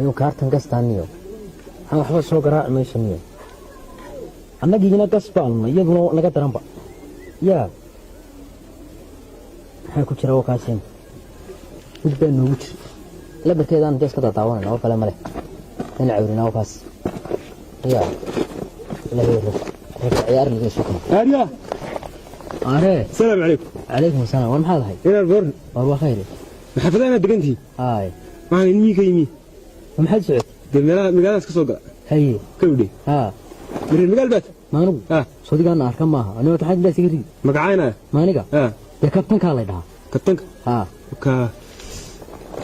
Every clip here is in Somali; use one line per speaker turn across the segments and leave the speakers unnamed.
Niyo kaartan gastaaniyo waxaan waxba soo garaaci mayso niyo. Annagiina gas baanuna, iyaduna naga daranba. Yaa, maxaa ku jira wakaaseen? Mid baa noogu jira labarkeedaan dee iska dadaawanayna oo kale male in cawrina wakaas. Yaa ilaahay, rag rag ciyaarniga sukna.
Aarya.
Are.
Asalaamu calaykum.
Calaykum asalaam. War, maxaad ahay?
Inaad boor.
War, waa khayr.
Maxaafadaha inaad degantihiin?
Haay.
Waxaan ilmihii ka yimi.
Maxaad socotay?
Dee meelaha magaaladaas ka soo gala.
Haye.
Kawdhe.
Haa.
Mareer magaal baad?
Maanugu?
Ah.
Sodigaana arka maaha aniga, waxaad intaas iga ridi.
Magacaynaya?
Maaniga?
Ah.
Dee kabtankaa lay dhahaa.
Kabtanka?
Haa.
Ka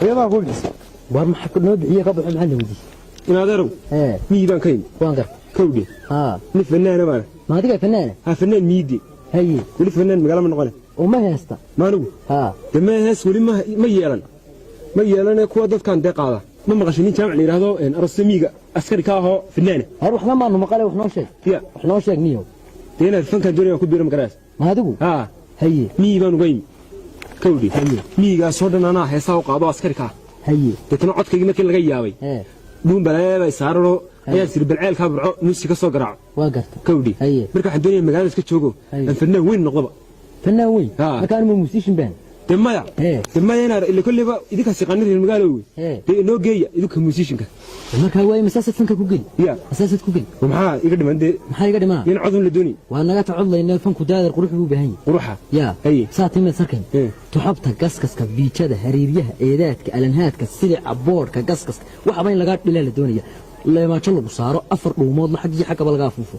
ayadaa kuu bixisa?
War, maxaa noo bixiye? Ka baxo, maxaa la weydiisay?
In adeerow.
Ee.
Miyii baan ka yimi.
Waan garta.
Kawdhe.
Haa.
Nin fanaana baana.
Ma adiga fanaana?
Ha, fanaan miyiide.
Haye.
Weli fanaan magaala ma noqone.
Oo ma heesta?
Maanugu?
Haa.
Dee ma hees weli ma yeelan, ma yeelane. Kuwa dadkan dee qaada ma maqashay? Nin jaamac la yidhaahdo aroosta miyiga askari ka ahoo fanaana.
Har, waxba maanu maqale, wax noo sheeg.
Ya.
Wax noo sheeg niyow.
Dee inaad fankaan doonaya ku biiro magaraas.
Ma adigu?
Haa.
Haye.
Miyi baan uga yimi, kawdhe. Miyigaasoo dhan anaa heesaha u qaado askari ka ah.
Haye.
Deetana codkaygii markii laga yaabay,
ee
dhuun balaaya saarano ayaa siri balceelkaa Burco muusi ka soo garaaco.
Waa garta.
Kawdhe.
Haye.
Marka waxaan doonaya magaalada iska joogo.
Haye.
Aan fanaan weyn noqdoba.
Fanaan weyn?
Haa.
Marka anuma musician baan?
Dee maya.
Ee.
Dee maya inaar ille kolleyba idinkaas yaqaanin reer magaalo wey.
Ee.
Dee inoo geeya idinka musicianka.
Markaa waay, masaasad fanka ku geli?
Ya.
Masaasad ku geli?
Maxaa iga dhiman dee?
Maxaa iga dhimanaa?
Nin codun la doonay.
Waa naga tacodlayna, fanku daadar qurux buu u baahan yahay.
Quruxa?
Yaa.
Haye.
Saa timaad sarkayn.
Ee.
Tuxabta, gaskaska, biijada, hariiryaha, eedaadka, alanhaadka, silica, boodhka, gaskaska, waxaba in lagaa dhilaa la doonaya. Leemaajo lagu saaro, afar dhuumood la xaggii xaggaba lagaa afuufo.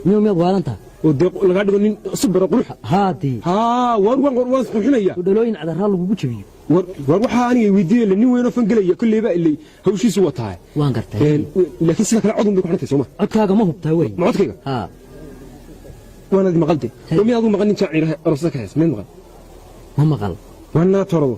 Miyo miyaad waalantaha?
Oo dee lagaa dhigo nin subara quruxa.
Haadii.
Haa, waar waan isqurxinaya.
Oo dhalooyin cadaraa lagugu jabiyo.
War, waxaa aniga weydiiyey nin weyn oo fangelaya kolleyba ilay hawshiisu wataa.
Waan gartay.
Laakiin sida kale codun bay ku xidhantay, sooma?
Codkaaga ma hubtaa wey?
Ma codkayga?
Haa.
Waanaad maqalde.
Haye.
Oo miyaad u maqal nin jaacir aroosada ka hees? Miyaad maqal?
Ma maqal.
Waa naa torado.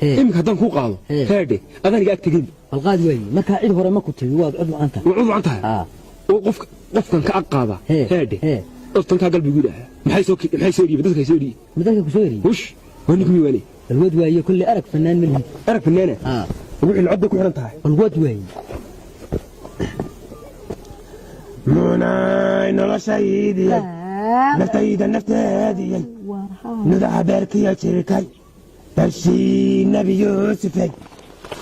Hee.
Iminka haddaan kuu qaado.
Hee.
Heedhe, adaan iga ag tegin.
Bal qaadi waaye. Markaa cid hore ma ku tegi, waad cod wacan tahay.
Waa cod wacan tahay.
Haa.
Oo qofka qofkan ka ag qaada.
Hee.
Heedhe.
Hee.
Qoftan galbigu yidhaaha maxay soo dhiibay dadka soo dhiibay?
Ma dadka ku soo eriyey?
Hush, waa ninkii miwaale.
Balwad waaye kolley, arag fanaan ma lihid.
Arag fanaana.
Haa.
Wixii cod bay ku xidhan tahay.
Balwad waaye.
Munaay noloshaydiyay, naftayda nafteediyay, nudaha beerkiyo jirkay, bashii Nebi Yuusufay,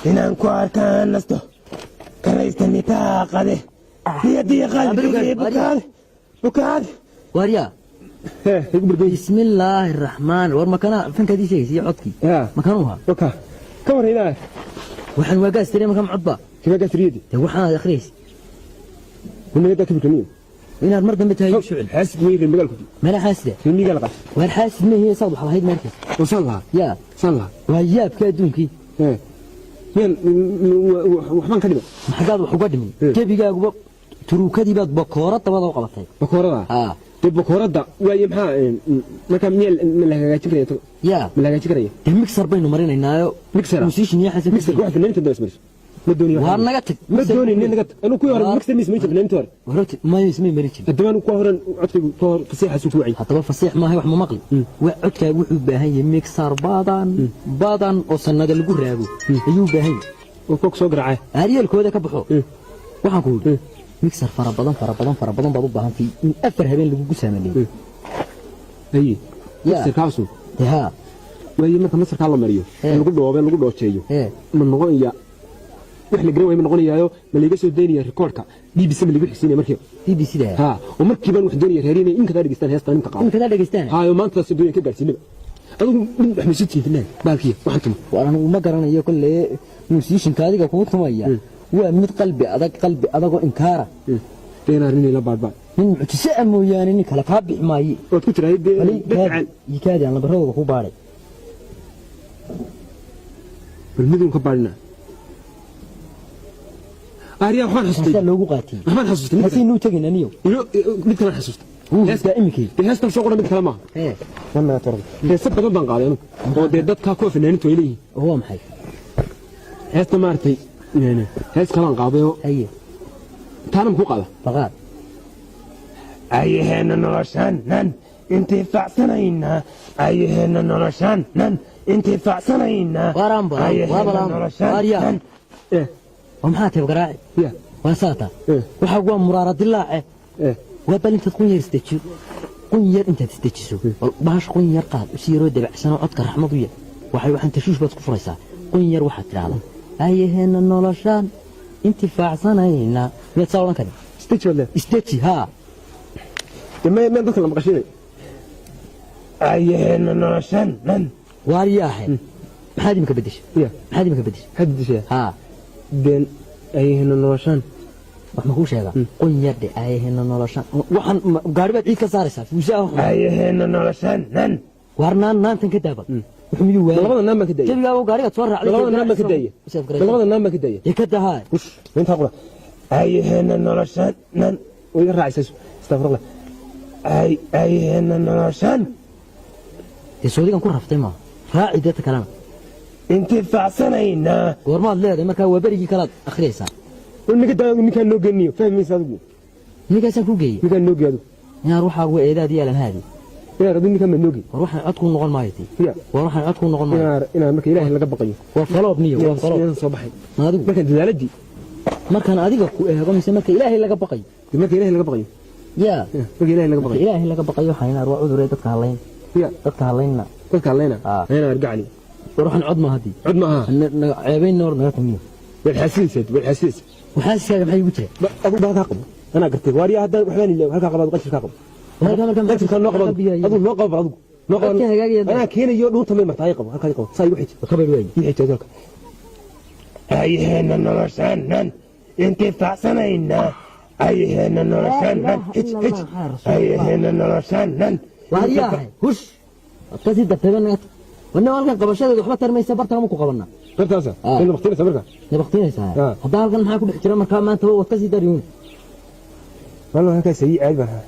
inaan ku arkaan nasto karaysta nitaaqade niyadii qalbigii bukaade bukaade.
Waaryaa.
Hee, igu burgoy.
Bismillaahi raxmaan. War, makana fankaadii sheegaysa iyo codkii?
Yaa.
Makanuu ahaa?
Waka ka warhaynaa.
Waxaan waa gaas tiriya, markaa codba?
Kibaa gaasriyadi?
Dee waxaanaad akhriyaysa.
Wanaga daa kibirkaniyo.
Inaad mar dambe tahay shucil.
Xaasid wey reer magaalku.
Meela xaasida?
Reer miyigaa la qaatay.
Waar, xaasid ma hiye, saad wax lahayd meerkaas.
Oo saan lahaa.
Yaa.
Saan lahaa.
Waa yaabka adduunkii.
Hee, miyaan waxbaan ka dhimay?
Maxagaad wax uga dhimin?
Ee.
Gebigaaguba turuukadii baad bakoorad dabada u qabatay.
Bakoorada?
Haa.
Dee bakooradda waaye, maxaa markaa miyaa ma la hagaajin karaya?
Yaa.
Ma la hagaajin karaya?
Dee mixer baynu marinaynaayo.
Mixer?
Musician iyo xasan.
Mixer wax fanaaniinta dambe ismariso ma dooniyo.
Waar, naga tag.
Ma doonin nin naga tag. Anu kuwii hore mixer ma ismarin jirin fanaaniinta hore.
Warorti may ismay marin jirin.
Haddaba anu kuwa horen codkaygu kuwa hore fasiixaasuu ku wacay.
Haddaba fasiix maahay, wax ma maqli. Waa codkaagu wuxuu u baahan yahay mixer badan badan oo sannada lagu raago ayuu u baahan yahay.
Oo kuwa soo garaacay.
Aaryeelkooda ka baxo. Waxaan ku yidhi mixer fara badan, fara badan, fara badan baad u baahantay in 4 habeen lagugu saamaleeyo.
Haye.
Yaa.
Mixerkaasu?
Dee haa.
Waaye, marka masarkaa la mariyo,
Ee.
lagu dhoobe, lagu dhoojeeyo,
ee
ma noqonaya wax la garan waayo? Ma noqonayaayo ma layga soo daynaya rikoodhka BBC, ma lagu xigsiinaya markiiba?
BBC da?
Haa, oo markiibaan wax doonaya reer inay inkadaa dhegeystaan heestan inta qaado.
Imikadaa dhegeystaan.
Haa, oo maantaas doonaya ka gaarsiinaba. Adigu nin wax maysu tihiin fanaan baalkiya waxaan tuma.
Waar, anigu ma garanayo kolle musicianka adiga kugu tumaya waa mid qalbi adag, qalbi adagoo inkaara.
Deenaar inay la baadhbaad.
Nin mucjise ah mooyaane nin kale kaa bixi maaye.
Ood ku tirahay dee dad
ikaadi aan lambaradooda ku baadhay.
Bal midun ka baadhina aaryaa, waxaan xasustay.
Taasaa loogu qaatiyey.
Waxbaan xasustay mid kale.
Taasaynu u tegin aniyo.
Mid kalaan xasustay.
Wuu hurtaa iminkii.
Dee heestan soo qoran mid kale maaha.
Ee.
Wanaa torada heese badan baan qaaday anugu oo dee dadka kuwa fanaaniintu ay leeyihiin.
Oo waa maxay?
Heesta maaragtay, hees kalaan qaaday oo
Haye.
taana ma ku qaada?
Baqaad.
Ayaheenna noloshaan nan intifaacsanayna, ayaheenna noloshaan nan. Intifaacsanaynaa.
Waaraan baa, waa balaan. Waaryaa. Waa maxaa tahay garaaci?
Ya.
Waa saata. Waxa waa muraara dilaace. Waa bal intaad qun yar isdejiyo. Qun yar intaad isdejiso. Bal bahash qun yar qaad si yaroo dabacsan oo codka raxmad u yar. Waxay waxaan tashuush baad ku furaysaa. Qun yar waxaad tidhaahdaa. Ayaheena noloshaan intifaacsanaynaa. Miyaad saa odhan karin?
Isdeji baad leedahay.
Isdeji haa.
Dee meen dadka la maqashinay.
Ayaheena noloshan nan.
Waaryaahe. Maxaad imika bedeshay?
Ya.
Maxaad imika bedeshay?
Maxaad bedeshaa?
Haa.
Deen ayaheena noloshaan.
Wax ma kuu sheegaa? Qun yar dhe ayaheena noloshaan. Waxaan gaari baad ciid ka saaraysaa. Fuusaa.
Ayaheena noloshan nan.
Waar naan naantan ka daabal. Wuxuu miyuu waayay?
Labada naan baan ka daayay.
Jabigaa gaarigaad soo raacday.
Labada naan baan ka daayay. Labada naan baan ka daayay.
Ee ka dahaa.
Ush, intaa qura.
Ayaheena noloshan nan.
Way iga raacaysaa. Astaghfirullah.
Ayaheena noloshan.
Dee soodigan ku raftay ma. Raaci deeta kalena.
Intifaacsanaynaa.
Goormaad leedahay markaa waa berigii kalaad akhriyaysaa.
Ninka daa ninkaan noo geeniyo fahmaysa adigu.
Ninkaasaan ku geeyey.
Ninkaan noo geeyo adigu.
Inaar waxaa ugu eedaad iyo alanhaadi.
Inaar adigu ninkaan ma noo geey.
War waxaan cod kuu noqon maayo tii.
Ya.
War waxaan cod kuu noqon maayo.
Inaar marka Ilaahay laga baqayo.
Waa faloob niyo, waa faloob.
Inaan soo baxay.
Ma adigu.
Markaan dadaaladii.
Markaan adiga ku eego mise marka Ilaahay laga baqayo.
Marka Ilaahay laga baqayo.
Ya.
Marka Ilaahay laga baqayo.
Ilaahay laga baqayo waxaan inaar waa cuduree dadka halayn.
Ya.
Dadka halaynna.
Dadka halayna. Inaar gacali.
War waxaan cod ma hadii.
Cod ma aha.
Ceebayn noor naga tamiyo.
Wal xasiisad, wal xasiis.
Waxaaskaaga maxay ugu jira?
Adigu baa ka qabo. Anaa gartay. Waariya hadda waxbaan ilaa halka qabaad qashirka qabo. Qashirka noo qabo. Adigu noo qabo adigu. Noo qabo. Anaa keenayo dhuunta may martaa ay qabo. Halka ay qabo. Saa igu xij.
Kabar weey.
Ii xij halka.
Ayaheena noloshan nan. Intifaacsanaynaa. Ayaheena noloshan nan. Hij hij. Ayaheena noloshan nan.
Waariyaahay. Hush. Adka si dabtay naga. Wana halkan qabashadeedu waxba tarmaysa barta ma ku qabanaa.
Bartaasa. In waqtiga marka.
La waqtinaysaa. Hadda halkan maxaa ku dhex jira markaa maanta waad ka sii dariyuun.
Wallah halkaas ay caadi baan.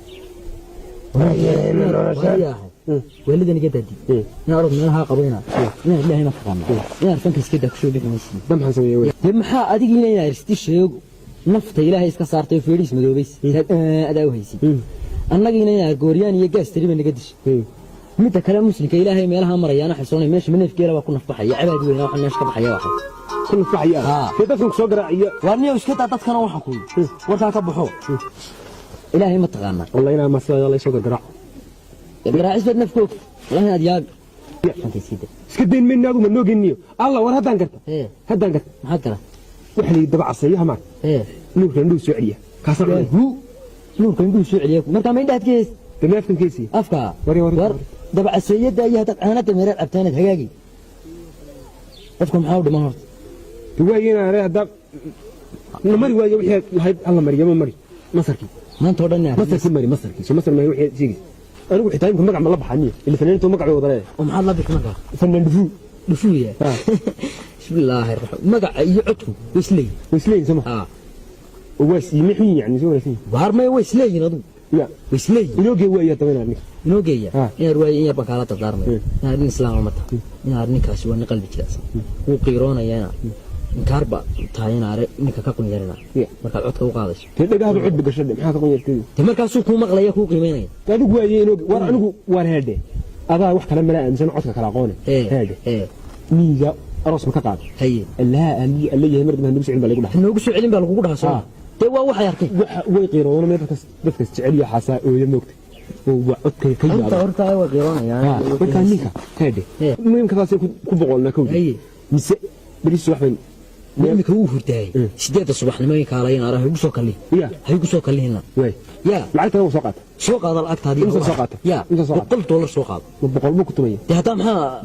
Ayaheena noloshan.
Walidan iga daadi. Inaan orod meelaha qabayna. Inaan Ilaahay ma taqaana. Inaan fanka iska daa ku soo bixi maysid.
Dam maxaan sameeyay wey.
Dee maxaa adigiina inaad isti sheego. Nafta Ilaahay iska saartay feedhiis madoobays. Adaa u haysid. Annagiina inaad gooryaan iyo gaas tiriba naga dishay. Midda kale muslimka Ilaahay meelaha marayaana xilsoonay meesha neefgeela waa ku nafbaxaya cabaad weyn waxa meesha ka baxaya waxa
ku nafbaxaya. Ee dadkan ku soo garaaciya.
Waa niyo iska daa dadkana waxa ku warkaa ka baxo. Ilaahay ma taqaana.
Wallahi inaa ma soo la soo garaac.
Garaacis bad nafku. Wallahi aad yaab. Inta siida.
Iska deyn min adigu ma noo geeniyo. Allah war haddaan garta. Haddaan garta.
Maxaad gara?
Waxa la daba caseeyaha maar. Nuurka indhuhu soo celiya. Kaasna cunay.
Nuurka indhuhu soo celiya. Marka ma indhaha adkeys.
Damaafkan keesi.
Afka.
War war.
Daba caseeyada iyo hadda caanada meeraad cabtaanad hagaagi. Qofka maxaa u dhiman horta?
Waayina reer hadda mari waayo wixii lahayd alla mariyo ma mari. Masarkii.
Maanta oo dhan yaa.
Masarkii mari masarkii. Soo masar ma wixii sheegis. Anigu xitaa imka magac ma la baxaniyo. Ila fanaaniintu magac wada leeyahay.
Oo maxaad la bixi markaa?
Fanaan dhufu.
Dhufu ya. Bismillaahi raxmaan. Magaca iyo codku way isleeyihiin.
Way isleeyihiin soo ma? Waa siimay xun yani soo wanaagsan.
Waar may way isleeyihiin adigu.
Ya.
Way isleeyihiin.
Inoo geey waaya tabanaa ninka.
Inoo geeya. Inaad waayo in yar baan kaala dardaarmay. Inaad nin islaam ma tahay. Inaad ninkaasi waa nin qalbi jilicsan. Wuu qiiroonayaa inkaar ba tahay inaad ninka ka qunyarina. Markaad codka u qaadayso.
Dee dhagaha cod gashay maxaa ka qunyartay?
Dee markaasuu kuu maqlaya kuu qiimeynaya.
Adigu waaye inoo war anigu waan heedhe. Adaa wax kale mala aaminsan codka kala aqoone. Heedhe. Miiga aroos ma ka qaad.
Haye.
Allah alla yahay mar dambe nagu soo celin baa lagu dhahaa.
Noogu soo celin baa lagu dhahaa soo. Dee waa waxay arkay.
Waxa way qiiroonayaan meel dadka jecel iyo xasaa ooyo moogtay. Oo waa codka ka yaaba.
Inta horta way qiiroonayaan.
Marka ninka heedhe. Muhiimka taas ku boqolna kowdi. Mise bariis wax baan
imika wuu hurdaayay. 8 subaxnimo in kaalayn araha ugu soo kalli. Ha ugu soo kallihina.
Way.
Ya.
Lacagta waa soo qaata.
Soo qaada lacagtaadii.
Inta soo qaata.
Ya.
Inta soo qaata.
$100 soo qaado.
Ma boqol buu ku tumaya.
Dee hadda maxaa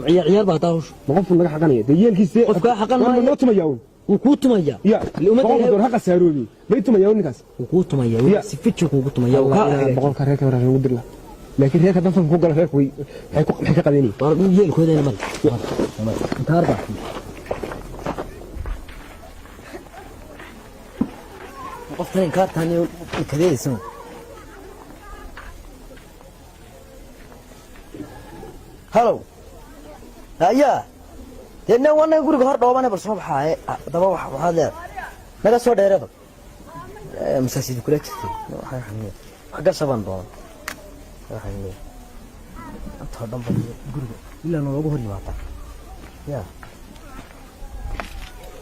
ciyaar baa taa hawsha.
Ma qofku naga xaqanaya. Dee yeelkiisa
qofka xaqan maayo.
Noo tumaya uun.
Wuu kuu tumaya.
Ya. $100 ha qasaaroobay. Bay tumaya uun ninkaas.
Wuu kuu tumaya. Si fiican kuugu tumaya.
Wuu kaa boqolka reerka raashin ugu dirla. Laakiin reerka dantan ku gala reerku way waxay ka qadanayeen.
War yeelkoodana mar. Intaar baa. Qofkan inkaartaan kadeedaysan. Hello. Ayaa. Dee wana guriga hor dhoobane bal soo baxaaye. Daba wax waxaad leedahay. Naga soo dheereeba. Masaajid kula jirtay. Wax gashaban doona. Waxaan leeyahay. Maanta oo dhan ba guriga ilaa naloogu hor yimaadaa ya.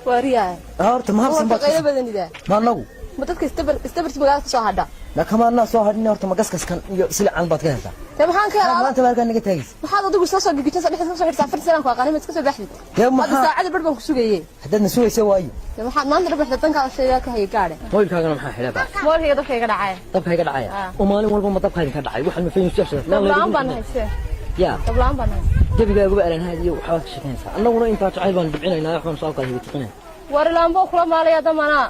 Waariyaa.
Horta ma habsan baad
Qaylo badanidaa.
Ma anagu?
Ma dadka istabar istabarti magaalada soo hadha?
Nakamaanaa soo hadhin. Horta ma gaskaskan iyo silican baad ka heltaa?
Dee maxaan ka helaa?
Maanta baa halkaa naga taagaysa.
Maxaad adigu isla soo gigijasa dhexda iska soo xidhsaa? 4 sanaan ku aqaanay, ma iska soo baxdid?
Dee
Hadda
maxaa
saacada bar baan ku sugayey.
Haddaad na sugaysa waayo.
Dee maxaad maanta dhan baxda dankaa sheegaa ka haya gaadhe?
Mobilkaagana maxaa xidhay baa?
Moolkayga dabka iga dhacay.
Dabka iga dhacaya?
Ah.
Oo maalin walba ma dabka idinka dhacay? Waxaan ma fahmi.
Dabla-aan baan haysee.
Ya.
Dabla-aan baan haysee.
Gebigaaguba alanhaad iyo waxbaad ka sheekanaysaa. Annaguna intaa jacayl baanu dhibcinaynaa, waxbaanu soo kala hibitiqinayna.
Warilaanboo kula maalaya damanaa.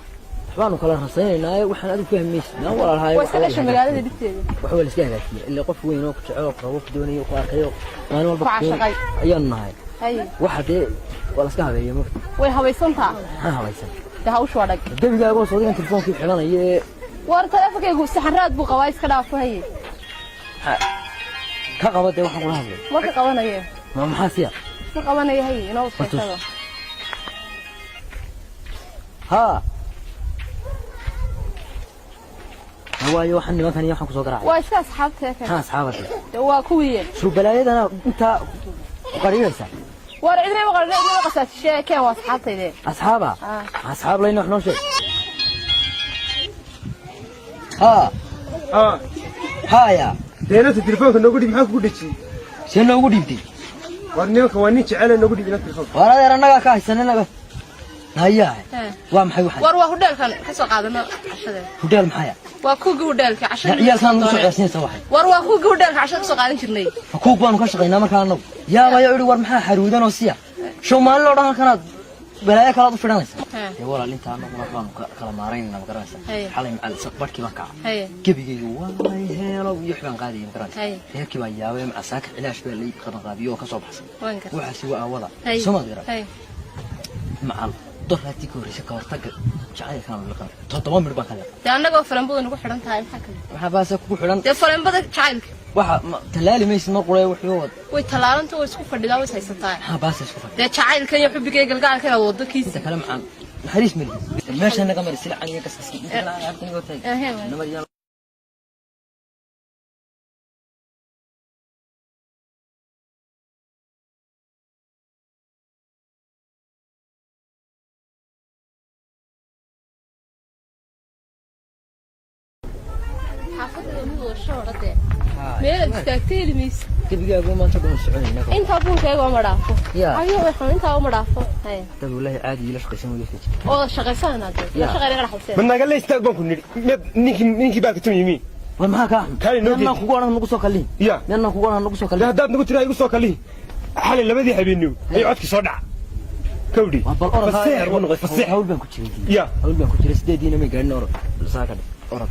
Waxbaanu kala rasaynaynaa. Waxaan adigu fahmaysid naan walaalhaay.
Waa iska dhasha magaalada dhibteeda.
Wax waa la iska hagaajiya ilaa qof weyn oo ku jecel oo ku rabo, ku doonayo, ku arkayo maalin walba
Ku
ku
caashaqay.
Ayaanu nahay.
Haye.
Waxa dee waa la iska habeeya mugta.
Way habaysantaa.
Maxaa habaysan?
Dee hawshu waa dhag.
Gebigaagoo soodigan telefoonkii xidhanaya ee
War taleefonkaygu saxanraad buu qabaa, iska dhaafo haye.
Ka qaba dee waxaan kula hadlay.
Ma ka qabanaye.
Ma maxaa siya?
Ma qabanayo haye, inoo sheekada.
Haa, waayo waxaan nimankan iyo waxaan kusoo garaacay.
Waa iska asxaabta ee kale.
Maxaa asxaabada?
Dee waa kuwii.
Suu balaayadana intaa ku qariyaysa.
War cidina ma qarina, cidina ma qasaasishee, keen waa asxaabtayde.
Asxaaba?
Ah.
Asxaab layna wax noo sheeg. Haa.
Ah.
Haaya.
Deenata telefoonka noogu dhib, maxaa kugu dhejiyey?
See noogu dhiibtay?
War nimanka waa nin jecele, noogu dhib ina telefoonka.
Waar adeer, annagaa ka haysan innaga hayaa. Waa maxay waxaan?
War waa hudheelkan ka soo qaadano cashadeen.
Hudheel maxaya?
Waa kuugii hudheelka cashada.
Ciyaalkaan nagu soo ciyaarsinaysa waxay.
War waa kuugii hudheelka cashada ka soo qaadan jirnay.
Kuug baanu ka shaqaynaa markaa annagu. Yaabaya idhi, war maxaa xaruudan oo siya show maalin oo dhan halkanaad balaayo kalaad u fidhanaysa? Dee walaal, intaa annaguna baanu kala maaraynayna, ma garanaysa? Xalay macal barhkii baan kaca. Gebigayga waay heelo iyo wax baan qaadaya, ma garanaysa? Reerkii baa yaabay, maca saaka cilaash baa lay qaban qaabiyo oo ka soo baxsay.
Waan gartay.
Waxaasi waa aawada. Soo maad garan? Macal doraatii ka horreysa ka hortagga jacaylkaan liqan 7 midh baan ka liqan.
Dee annagoo falembadu nagu xidhan tahay, maxaa kale?
Waxaa baase kugu xidhan?
Dee falembada jacaylka.
Waxa tallaali maysid mar quree wuxuu wad.
Way tallaalanta, way isku fadhidaa, way is haysataa.
Maxaa baase isku fadhiya?
Dee jacaylkan iyo xubbiga iyo galgacalka inaad waddo kiisa.
Inta kale macaan naxariis mali meesha naga mari silacan iyo kaskaska inta kale aan halkan iga taag.
Waay.
Namar yaan.
Xaafadda mid wada shoodha dee. Meelaad istaagtay heli maysid.
Gebigaagu maanta dhan soconayna.
Intaa buulkayga uma dhaafo.
Ya.
Ayo waxaan intaa uma dhaafo. Haye.
Dad wallahi caadi ila shaqaysan wada feji.
Oo shaqaysanaa dee.
Ya.
Shaqay naga dhaxayseen.
Ma naga la istaag baan ku nidhi. Ninkii baa ka tumi yimi.
War maxaa kaa xun?
Kaali noo
Miyannaan
geed.
kugu odhan nagu soo kalliin?
Ya.
Miyannaan kugu odhan nagu soo
Dee
kalliin?
haddaad nagu tiraa igu soo kallihi, xalay labadii habeenimo ayuu codkii soo dhaca kawdhi.
Waa bal orod.
Faseex buu noqday, faseex.
Hawl baan ku jiray.
Ya.
Hawl baan ku jiray, 8-diina may gaadhin. Orod saaka dhig, orod.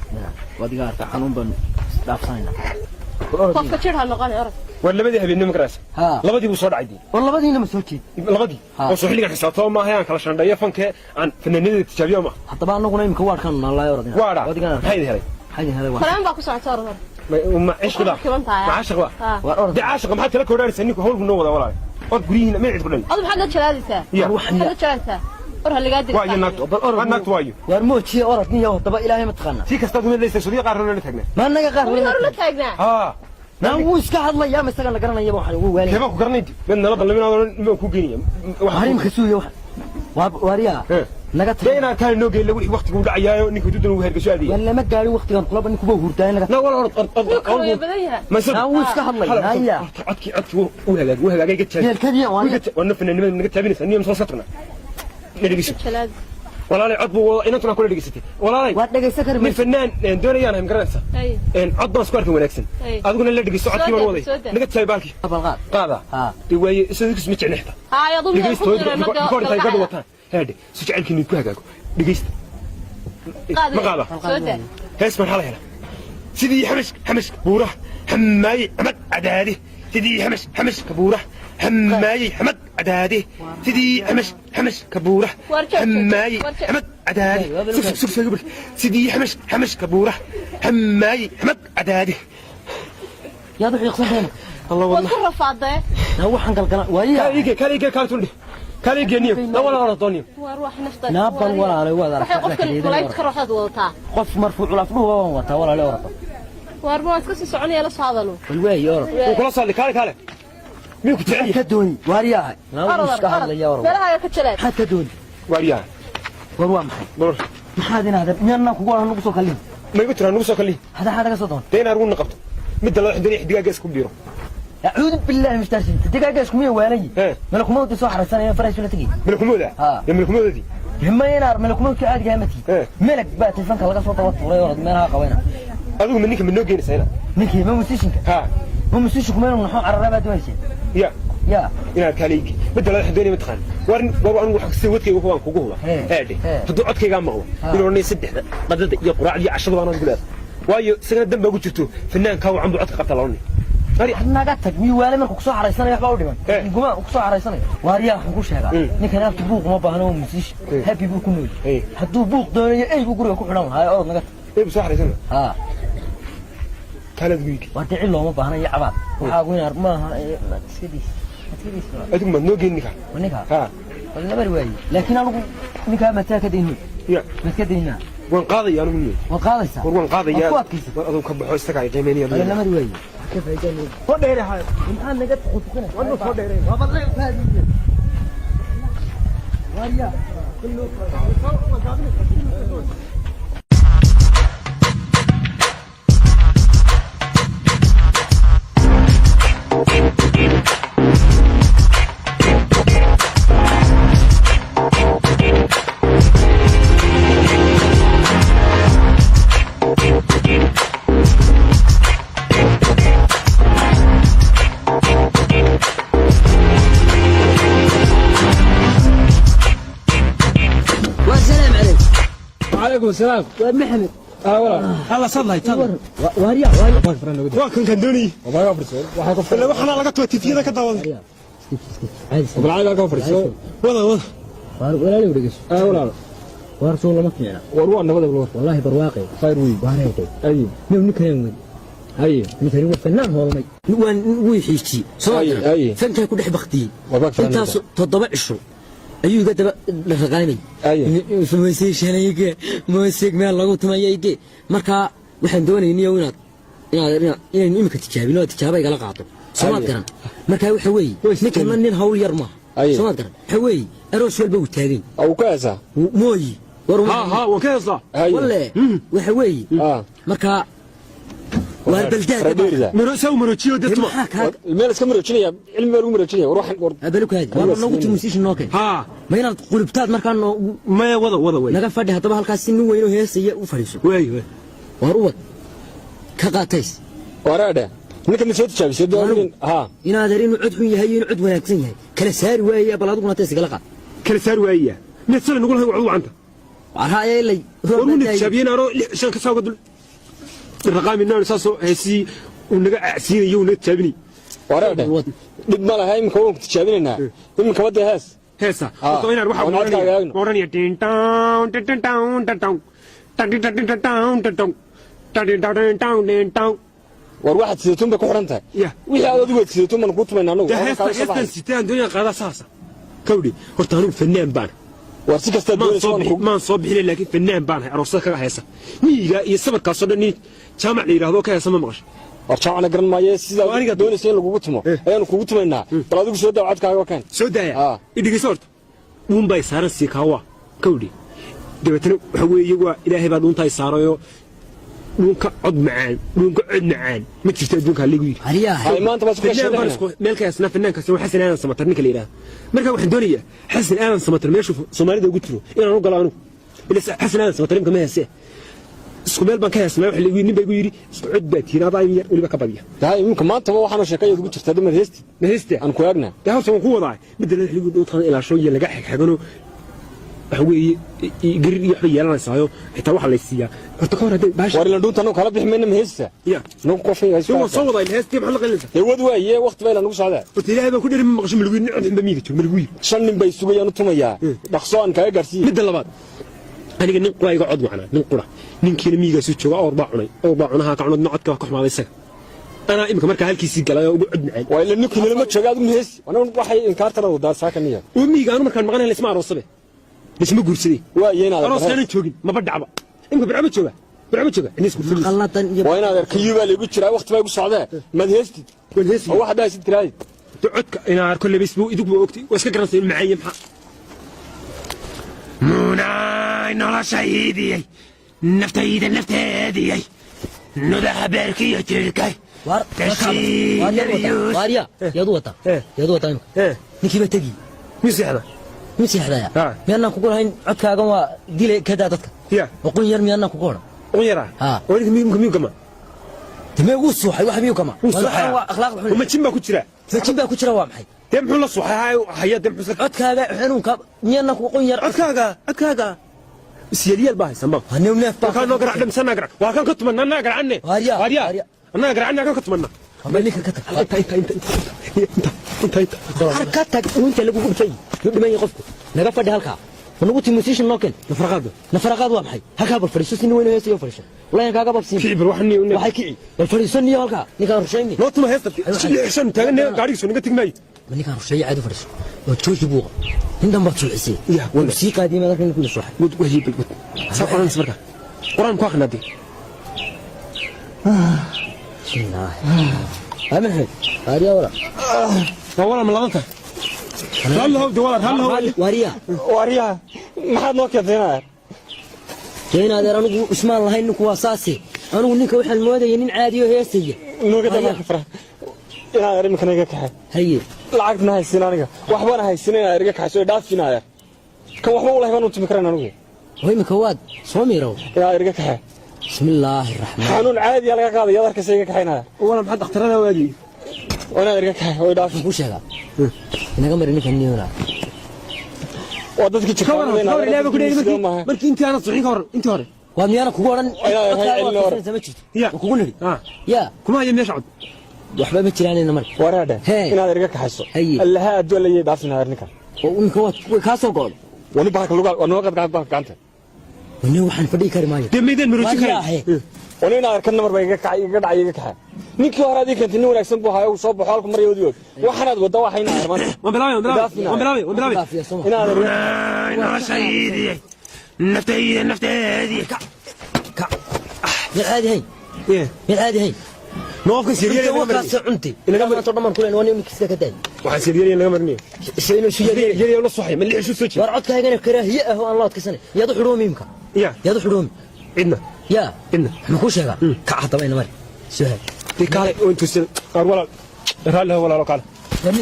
Waad iga arkaa, xanuun baan dhaafsanaynaa. Bal orod.
Qofka jir ha noqon, orod.
War labadii habeenimo ma garaysa?
Haa.
Labadii buu soo dhacay dee.
War labadiina ma soo jeed?
Labadii.
Ha.
Oo soo xilligan xisaabtoo maaha aan kala shandheeyo fankee aan fanaanada tijaabiyo maaha.
Haddaba annaguna imika waadhkaanu naalaay, orod.
Waadha.
Waad iga arkaa.
Maxaa idin helay?
Maxaa idin helay waa?
Faleen baa ku socota, orod orod.
Ma cishqi baa?
Kiban tahay.
Ma caashiq baa?
Haa.
Waar orod.
Dee caashiqa maxaad kala koodhaanaysaa? Ninku hawl buu noo wadaa walaale. Od guryihiina meel cid ku dhalin.
Adu maxaad la jalaadaysaa?
Ya.
Waxaan
Maxaad la jalaadaysaa? War ha lagaa dilo.
Waayo naagtu.
Bal orod.
Waa naagtu waayo.
Waar moojiye, orod nin yow. Haddaba ilaahay ma taqaanaa?
Si kastaad uma leysay sodiya qaar la taagnaa.
Ma annaga qaar?
Weli hore la taagnaa.
Haa.
Naan wuu iska hadlayaa, ma isaga la garanayaba waxaan ugu waalay.
Keebaa ku garanay? Mid nala ballamin odan ma ku geynaya.
Harimka suuya wax waa waariyaa. Naga
Dee
tag.
inaad kaale noo geyn wixii waqtigu u dhacayaayo ninka dudan uu hergasho aadaya.
Waan lama gaarin waqtigan kulaba, ninkuba hurdaa naga.
Na wala orod orod
Wuu
orod.
kala badan yahay.
Ma isagu.
Naan wuu iska hadlay haya.
Codkii codkii wuu hagaagay, wuu hagaagay, ga jaabi.
Yeelkadii waan.
Waa fanaanimada naga taabinaysa niyo soo satrna. Dhegeyso.
Jalaad.
Walaalay, cod buu inantuna kula dhegeysatay. Walaalay.
Waad dhegaysan kari
Nin
maysid.
fanaan doonayaan ahay, ma garanaysaa?
Haye.
Cod baan isku arkin wanaagsan.
Hey.
Adiguna la dhegeyso codkii baan waday.
Soo daa.
Naga jaabi baalkii.
Balqaad.
Qaada.
Haa.
Dee waaye isagu ma jecna xitaa.
Haye, adu miyaa ku
Dhegeysto
dirayna?
rikoor intay gabadha wataan. Heedhe si jacaylkiinu ku hagaago. Dhegeysta. Ma qaada?
Soo daa.
Hees baan hala hela. Sidii xamash xamashka buuraha xamaayey xamad cadaade, sidii xamash xamashka buuraha xamaayey xamad cadaade, sidii xamash xamashka buuraha
War joog, joog,
xamaayey
war joog.
xamad cadaade. Sug sug sug sug. Sidii xamash xamashka buuraha xamaayey xamad cadaade.
Yaad u xiiqsan tahay.
Allah.
Waad
Wallah.
ku rafaadee.
Naa waxaan galgala waayaa.
Kaalige kaalige kaaltundhe kaalige niyo la wala wala dooniyo.
War wax nafta.
Naa bal walaalay, waad
Waxay
aragtaa.
qofkan kulayd ka ruuxaad wadataa.
Qof marfuucul afdhuhu waan wataa walaalay, orada.
Waar ma waad iska sii soconaya la soo hadalo.
Bal waayi orod.
Wuu kula soo kaale kaale. Miyuu ku jecel yahay?
Ka dooni waariyaahay.
Orod,
Iska
orod.
hadlaya orod.
Meelahaaga ka jaleed.
Maxaad ka dooni?
Waaryaha.
War waa maxay?
War.
Maxaad inaad miyaanaan kugu oran nagu soo kallin?
Ma igu tiraa nugu soo kalliin?
Hada xaad naga soo doon.
Dee inaad rugna qabto. Midda laba xidhan iyo xidigaaga isku biiro.
Acuudu billaahi min shaytaani. Digaaga isku miya waalayi. Malakumowdi soo xaraysanaya faraysu la tagay.
Malakumowda?
Ha.
Ya malakumoodadii?
Ma inaar malakumowdka caadiga ah ma tihi. Melag baa telefoonka laga soo daba tuuray orod meelaha qabayna.
Adigu ma ninka ma noo geenaysaa inaad?
Ninkii ma musishinka?
Ha.
Ma musishinku meel naxo carara baa doonaysa?
Ya.
Ya.
Inaad kaaleygi. Midda laba xidhan ma taqaan. War war anigu wax si wadkayga hubaan kugu huba. Eedhe. Hadduu codkayga maqlo. Inuu oranay saddexda qadada iyo quraacda iyo cashada baan ugu leedahay. Waayo isagana dan baa ugu jirto fanaanka wacan buu codka qabta la oranay.
Naga tag miyuu waale markuu kusoo xaraysanaya waxbaa u dhiman. Guma kusoo xaraysanaya. Waaryaa waxaan ku sheegaa. Ninkan afti buuq uma baahna oo musiish. Happy buu ku nool. Hadduu buuq doonayo ey buu guriga ku xidhan lahaa orod naga tag.
Ey buu soo xaraysanaya.
Ha.
Kaalad wiigi.
Waa dee cid looma baahna iyo cabaad. Waxaagu inaar maaha iska diis. Iska diis.
Adigu ma noo geyn ninka?
Ninka?
Ha.
Wal nabar waaye. Laakiin anigu ninka ma taa ka dayn.
Ya.
Ma ka daynaa.
Waan qaadaya anigu niyo.
Waan qaadaysaa.
War waan qaadaya.
Waan ku adkaysaa.
War adigu ka baxo isaga ay qiimeynaya.
Wal nabar waaye. Ka faa'iideyn. Soo dheerehay. Maxaa naga tuqtuqina?
Waan soo dheerehay.
Waa badlay faadiye. Waaryaa. والسلام عليكم.
وعليكم السلام.
ومحمد.
اه
هلا صلي
تفضل. واريا واريا.
Waa kan kan doonayay. Ila waxana laga tuwa tifiyada ka daawaday.
Walaalka ka fariiso.
Wada wada.
Waar walaalow dhegeyso.
Ah walaal.
Waar soo lama fiicna.
War waa nabad war.
Wallahi barwaaqay.
Khayr weey.
Waareeqay.
Ay.
Nin ninkan weyn.
Ay.
Ninkan waa fanaan hoolmay. Waan wuu xiijiyey. Soo
Ay.
Fanka ku dhex baqtiyey.
Waa
Intaas 7 cisho. Ayuu iga daba raqaynay. Information-ayge music meel lagu tumayayge. Marka waxaan doonaynay inaad inaad inaynu imika tijaabino oo tijaabo igala qaato. Soomaad garan. Marka waxa weeye ninkan nin hawl yar maaha. Soomaad garan. Waxa weeye aroos walba uu taagan.
Au ka heesaa?
Mooyi. War
Ha ha waan ka heesaa.
Walle waxa weeye. Marka waa baldaad.
Maro saw marojiyo dadka.
Meel iska maroojinaya cilmi baa lagu maroojinaya war waxan war.
Abalukaadi. Waa noogu tumusishin noo keen.
Ha.
Ma inaad qulubtaad markaa noo
maya wada wada way.
Naga fadhi haddaba halkaas si nin weyn oo heesaya u fadhiiso.
Way way.
War u wad. Ka qaatays.
Waraadhe. Ninka ma soo tijaabisay doonin ha.
Inaad inuu cod xun yahay inuu cod wanaagsan yahay. Kala saari waayay bal adiguna tays igala qaad.
Kala saari waayay. Mid sala nagu lahay wacdu wacanta.
War ilay.
War uu tijaabiyeen aro 6 ka soo dul. Raqaami naan saaso heesi uu naga acsiinayo uu naga tijaabinay.
Waraadhe. Dib ma laha imika waan ku tijaabinaynaa. Imika wada hees.
Heesa. Horta inaad waxa oranaya tin town tin tin town tin town. Tin tin tin tin town tin town. Tin tin tin town tin town.
War waxaad sidatun bay ku xiran tahay. Wixii aad adigu sidatun baan kuu tumaynaa anagu.
Heestan sitaan doonaya qaada saasa. Kawdi horta anigu fanaan baan.
War si kasta doonayso waan ku
maan soo bixin laakiin fanaan baan aroosada kaga heesa. Miyiga iyo sabarkaas oo dhan nin jaamac la yiraahdo ka heesa ma maqasho.
War jaamacna garan maayo sida aniga doonayso in lagugu tumo ayaanu kugu tumaynaa. Bal adigu soo daa codkaaga waa kan.
Soo daaya. Idhigayso horta. Uun bay saaran sii kaawa. Kawdi. Dabeetana waxa weeye waa Ilaahay baa dhuunta ay saarayo. Dhunka cod macaan, dhunka cod macaan. Ma jirto adduunka lagu yiri.
Hariyaa.
Ay maanta baa isku
sheegay. Meel ka heesna fanaankaas waa Xasan Aadan Samatar ninka la yiraahdo. Marka waxaan doonayaa Xasan Aadan Samatar meeshu Soomaalida ugu jiro inaan u galo anigu. Ila Xasan Aadan Samatar imka ma heesee. Isku meel baan ka heesnaa waxa lagu yiri nin baa igu yiri isku cod baa tiina adaa yar waliba ka badiya.
Daa imka maanta waxaan sheekay ugu jirtaa dad heesti.
Ma heesti?
Aan ku eegna.
Daa horta waan ku wadaa. Midda la xiligu dhunta ilaa shoo laga xigxigano. Waxa weeye garir iyo waxba yeelanaysaayo xitaa waxa la siiyaa horta ka hor hadday baash
war ila dhuunta anagu kala bixi mayna ma heesta
ya
nagu qofay haysto
soo soo wadaa heestii maxaa la qalinaysaa
dee wad waaye waqti baa ila nagu socdaa
horta Ilaahay baa ku dheeri ma maqasho malagu nin cod miyiga joogo malagu
5 nin bay sugayaan u tumayaa dhaqso aan kaaga gaarsiiyo
midda labaad aniga nin qura iga cod wacnaa nin qura ninkiina miyigaas jooga awr baa cunay awr baa cunaha ka cunad codka ka xumaaday isaga anaa imika markaa halkiisii galay oo ugu cod macaan
waa ila ninkii lama jooga adigu ma heesti anagu waxay inkaartana wadaa saakaniya
oo miyiga aanu markaan maqanayn la isma aroosabe isma guursaday
waa yeena
arooskaanan joogin maba dhacba imika bircaba jooga Burco ma jooga cidna isguursan maysid.
Qalladan iyo
Waa inaad arkayuu baa laygu jiraa, waqti baa igu socdee, maad heestid?
Waan heesaya.
Oo waxaad dhahaysid tiraadid.
De codka inaa arko lebis buu idigu ogtay, waa iska garanaysa inuu macaan yahay. Maxaa
Munaay noloshaydiyey, naftayda nafteediyey, nudaha beerkiyo jirkay.
Waar waar yaad wataa? Waarya, yaad u wataa? Yaad u wataa imika? Ninkii baa tegi.
Miyuu seexda?
Mid seexdaya?
Ha.
Miyaanaan kugu lahayn codkaagan waa dile kadaa dadka?
Ya.
Oqon yar miyaanaan kugu odhan?
Un yaraa.
Ha.
Oo ninka miyuu gama?
Deme wuu suuxay, wax miyuu kama?
Wuu suuxaya.
Waa akhlaaq xun.
Ma jin baa ku jira?
Majin baa ku jira, waa maxay?
Dee muxuu la suuxay? Haya, dee muxuu
Codkaaga xanuunka miyaanaan kugu qon yar?
Codkaaga isyeelyeel baa haysan baa.
Hanew neef baa.
Waa noo garaac dhamsan garaac, waa kan ka tumanna annaga garacanne.
Waaryaa,
waaryaa.
Waaryaa.
Annaga garacanne, kan ka tumanna.
Ama ninka ka tag.
Inta inta inta inta inta inta.
Har ka tag, inta lagu gubtay yuu dhiman yahay qofku. Naga fadhi halkaa, ma nagu timi musician noo keen.
Nafaraqaada.
Nafaraqaad waa maxay? Halkaa bal fadhiiso, si nin weyn oo heesayo fadhiiso. Wallahi kaaga babsiin.
Kici bal waxan niyo.
Waxay kici, bal fadhiiso niyo halkaa, ninkaan rushayni.
Noo tuma heesta 6 shan taagan gaadhigiisu naga tegi maayo.
Ma ninkaan rusheeye, caadi fadhiiso oo jooji buuqa. Nin dhan baad suuxisay.
Ya, walla.
Sii qaadiyay maad halkan ku suuxay.
Wad wahyi bal wad saa qoranaysa marka quraan ku akhrinaadee.
Bismillaah. Aamin Axmed, waaryaa wala.
Waa walaa, ma ladan tahay? Raalli de walaal, raalli how.
Waaryaa.
Waaryaha, maxaad noo keentay inaad?
Dee in adeer, anigu ismaan lahayn ninku waa saase. Anigu ninka waxaan moodayay nin caadiyo heesaya.
Nooga damaa fara inaad iminkana iga kaxay.
Haye.
Lacagna haysin aniga, waxbana haysin, inaad iga kaxayso ee dhaafin adeer. Kan waxba ulahay baan u tumi karan anigu.
Oo iminka waad soo miirow.
Inaad iga kaxay.
Bismillaahi raxmaan.
Xanuun caadiya laga qaaday, yaad arkaysa, iga kaxaynaya.
Walaa, maxaa dhakhtarada waagii?
Waa inaad iga kaxay oo dhaafin.
Waxaan kuu sheegaa, inaga mari ninka niyona.
Waa dadkii
Ka waran, ka waran, ilaahay baa ku dheeri
jirka.
markii intii aanad suxin, ka waran intii hore?
Waa miyaana kugu odhan?
Inaad
Codkaaga waad
celin hore.
kasanaysaa, ma jirto?
Ya.
Waa kugu nidhi.
Ah.
Ya.
Kuma haya meesha cod.
Waxba ma jiraan, ina mari.
Waraadhe.
Hee.
Inaad iga kaxayso.
Haye.
Allaha adduun layay dhaafin adeer ninkan.
Oo iminka waad way kaa soo go'do.
Wani bahalka lugaa waa noo qad gacanta.
Nin waxaan fadhihi kari maayo.
Dee maydeen maroojin
Waaryaa.
karay.
Ahe.
Wani inaad arkan namar baa iga kacay, iga dhacay, iga kaxay. Ninkii hore adii keentay nin wanaagsan buu ahaa, uu soo baxo halku maryoodi og. Waxaanaad wadda waxayna adeer maanta.
Waan bilaabay, waan bilaabay, waan bilaabay, waan bilaabay.
Dhaafiya soo ma?
Inaad
Munaay noloshaydiyey, naftayda nafteediyey.
Kac, mid caadi hayn.
Ye.
Mid caadi hayn.
Noo qofka siriyada
Inta
naga
waa
marinay.
kaasoo cuntay.
Inaga mari.
Maanta oo dhan baan kuleen, waa nin ninkiisa ka daayay.
Waxaa siriyada naga marinay.
Inuu isu yeelyeelay.
Yar la suxay ma 6 soo jeed.
War codkaagana karaahiye ah oo aan loo adkaysanay. Yaad u xudhoomi imka?
Ya.
Yaad u xudhoomi?
Cidna.
Yaa.
Cidna.
Maxaan kuu sheegaa? Kac haddaba, ina mari soo haag.
Dee kaale oo intuu sida qaar walaal, raalli how walaalo, kaale.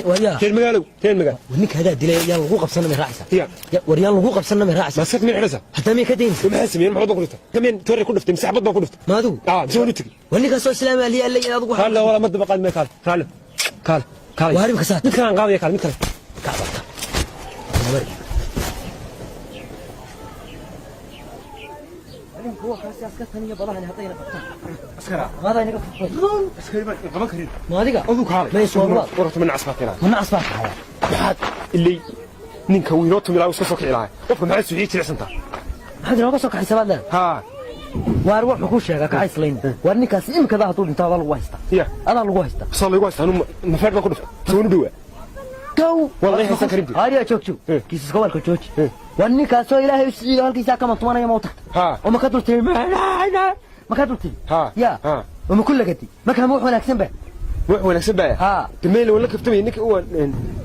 Waaryaa.
Reer magaalow, reer magaal.
War ninka hadaa dilay yaan lagu qabsana may raacaysaa?
Ya.
War yaan lagu qabsana may raacaysaa?
Maaskad miyay xidhaysaa?
Hataa miyay ka daynaysaa?
Maxaa sameeyeen? Maxaad baan ku dhiftay kameen toore ku dhiftay mise xabad baan ku dhiftay?
Ma adigu?
Ah, mise waan u tegey.
War ninkaasoo islaami aliya alla in adigu.
Raalli how, walaal, ma daba qaad mee, kaale, raalli, kaale, kaale.
Waar imika saad.
Mid kale aan qaadaya, kaale, mid kale.
Kac baa kac. Ina mari.
Askari baan qaban karin.
Ma adiga?
Adigu kaale.
May soo
warta ma nacas baa tiraa?
Ma nacas baa tahay?
Maxaad ilay ninka wiinoo tumi lahaa iska soo kici lahaa qofka? Maxaad suuxiye jilicsantaa?
Maxaad inooga soo kaxaysa baad leedahay?
Haa.
Waar wuxuu kuu sheegaa kaxayslayn. Waar ninkaasi imikadaa hadduu dhinto adaa lagu haystaa.
Ya.
Adaa lagu haystaa.
Soo laygu haystaa, anu nafeer baan ku dhiftay, soo nu dhowaa.
Gow.
Wallahi haysan karin dee.
Haariya, joog joog. Kiisaska walka jooji. Waar ninkaasoo Ilaahay u siciido halkiisaa kama tumanaya ma u tagta?
Haa.
Oo ma ka dultimi? Ma ka dultimi?
Haa.
Ya.
Haa.
Oo ma ku lagati markaa? Ma wax wanaagsan ba?
Wax wanaagsan baa.
Haa.
Dameel la kaftamay ninka, waan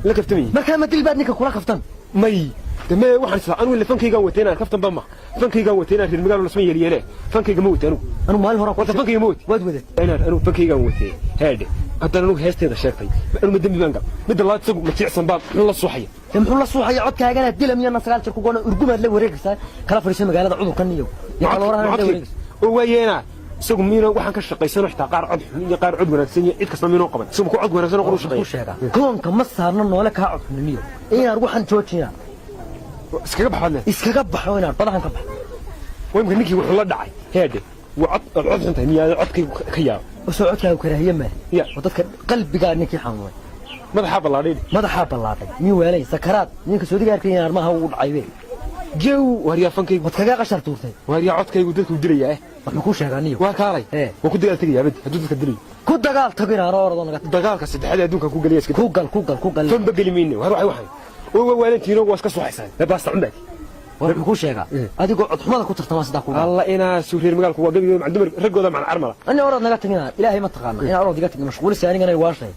la kaftamay.
Markaa ma dil baad ninka kula kaftan?
May damee, waxaan isla anigu fankaygaan watay inaan kaftan ba ma fankaygaan watay inaan reer magaalo lasma yeelyeele, fankayga ma watay anigu.
Anu maalin hore
Warta fankayga ma watay.
Waad wadatay.
Inaan anigu fankaygaan watay heedhe, haddana anigu heesteeda sheegtay, anigu ma dembi baan gal? Midda labaad, isagu ma jiicsan baa? Muxuu la suuxaya?
Dee muxuu la suuxaya? Codkaagana dila miyana 9 jir ku goona urgumaad la wareegaysaa, kala fadhiiso magaalada cudurkan iyo kaloorahan la wareegaysa.
Oo waayeena isagu miino waxaan ka shaqaysano xitaa qaar cod xun iyo qaar cod wanaagsan iyo cid kasta miinoo qaban, isagu ku cod wanaagsan oo qoru
Waxaan kuu
shaqeeya.
Sheegaa koonka ma saarno noole kaa cod xuniniyo inaan waxaan joojinaa.
Iskaga baxbaad le.
Iskaga baxo inaan badahan ka baxo.
Waa imika ninkii wuxuu la dhacay heedhe, waa cod cod xun tahay miyaa codkaygu ka yaabo?
Usoo codkaagu karaahiye maaha.
Ya.
Oo dadka qalbigaa ninkii xanuunay.
Madaxaa ballaadhay.
Madaxaa ballaadhay nin weelay sakaraad ninka soodiga arkay inaan armaha ugu dhacay be.
Jew, waaryaa fankaygu.
Wad kaga qashar tuurtay.
Waaryaa codkaygu dadku dilayaa eh.
Waxaan kuu sheegaa niyo.
Waa kaalay.
Ee.
Waa ku dagaal tegayaa badi hadduu dadka dilayo.
Ku dagaal tago inaan orodoo naga tag.
Dagaalka saddexaad ee adduunka ku geliya iska.
Ku gal, ku gal, ku gal.
Fanba geli mayno. War waxay oo waa waalantiino, waa iska suuxaysaan baasta cunbaadi.
War muxuu kuu sheegaa? Adigoo codxumada ku tartamaa sidaa ku dhaca.
Alla inaa suu reer magaalku waa gabigooda maca dumar raggooda maca carmala.
Ani orod naga tagina, ilaahay ma taqaana inaa orod iga tagin mashquulisa anigana ay waashay.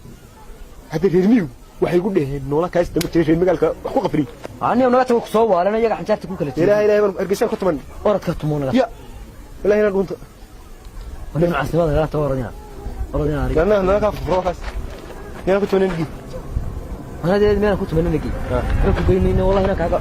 Hadda reer miyigu waxay ku dheheen noola kaas dama jiray reer magaalka wax ku qafriy.
Ani naga tago, kusoo waalana iyaga xanjaarta ku kala
Ilaahay, ilaahay baan hargeysa ku tuman.
Orodka tumo naga.
Ya ilaahay inaan dhuunta.
Wani macaasnimada nagala tago, orodina, orodina aniga.
Lanna naga kaa fufuro kaas inaan ku tumanin gi.
Anadeed meelaan ku tumanina gey. Aan ku geynayna wallahi inaan kaaga.